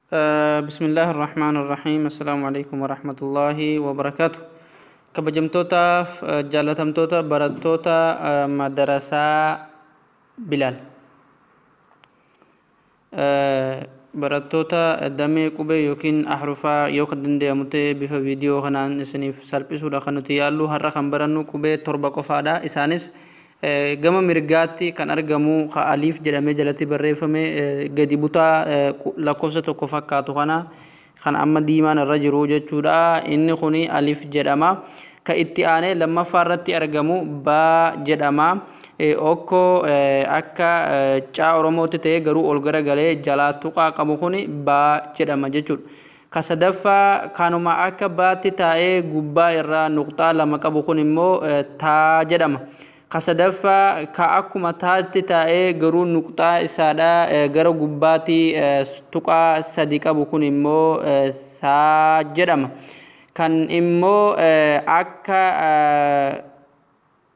بسم الله الرحمن الرحيم. السلام عليكم ورحمة الله وبركاته. Kabajamtootaaf jaalatamtoota barattoota madarasaa Bilaal, barattoota damee qubee yookiin ahrufaa, yoo kan danda'amu ta'e bifa viidiyoo kanaan isiniif salphisuudha kan nuti yaallu. Har'a kan barannu qubee torba qofaadha. Isaanis gama mirgaatti kan argamu ka aliif jedhamee jalatti barreeffame, gadi butaa lakkoofsa tokko fakkaatu kana kan amma diimaan irra jiru jechuudha. Inni kuni alif jedhama. Ka itti aanee lammaffaa irratti argamu baa jedhama. Okkoo akka caa Oromootti ta'ee garuu ol garagalee jalaa tuqaa qabu kuni baa jedhama jechuudha. Ka sadaffaa kanuma akka baatti taa'ee gubbaa irraa nuqxaa lama qabu kun immoo taa jedhama. Ka sadaffaa ka akkuma taatti taa'ee garuu nuqxaa isaadha gara gubbaatti tuqaa sadi qabu kun immoo saa jedhama. Kan immoo akka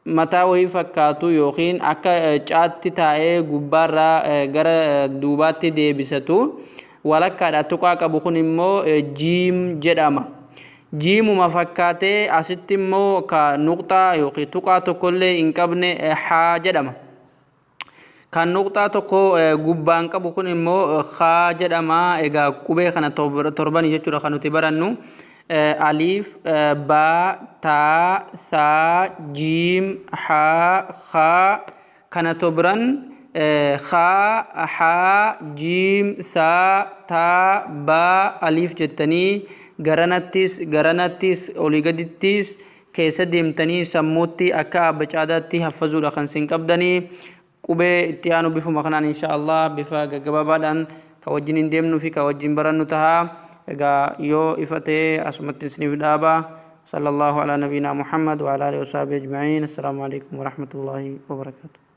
mataa wayii fakkaatu yookiin akka caatti taa'ee gubbaarraa gara duubaatti deebisatu walakkaadha tuqaa qabu kun immoo jiim jedhama. Jiimuma fakkaatee asitti immoo ka nuqxaa yookiin tuqaa tokkollee hin qabne haa jedhama. Kan nuqxaa tokko gubbaan qabu kun immoo haa jedhama. Egaa qubee kana torbani jechuudha kan nuti barannu. Aliif, baa, taa, saa, jiim, haa, haa. Kana tobran haa, haa, jiim, saa, taa, baa, aliif jettanii garanattis garanattis olii gadittis keessa deemtanii sammuutti akka abbacaadaatti haffazuudha kan isin qabdanii. Qubee itti aanu bifuma kanaan insha Allah bifa gaggabaabaadhaan ka wajjin hin deemnuu fi ka wajjin barannu taha. Egaa yoo ifa ta'e asumatti isiniif dhaaba. صلى الله على نبينا محمد وعلى آله وصحبه أجمعين. السلام عليكم ورحمة الله وبركاته.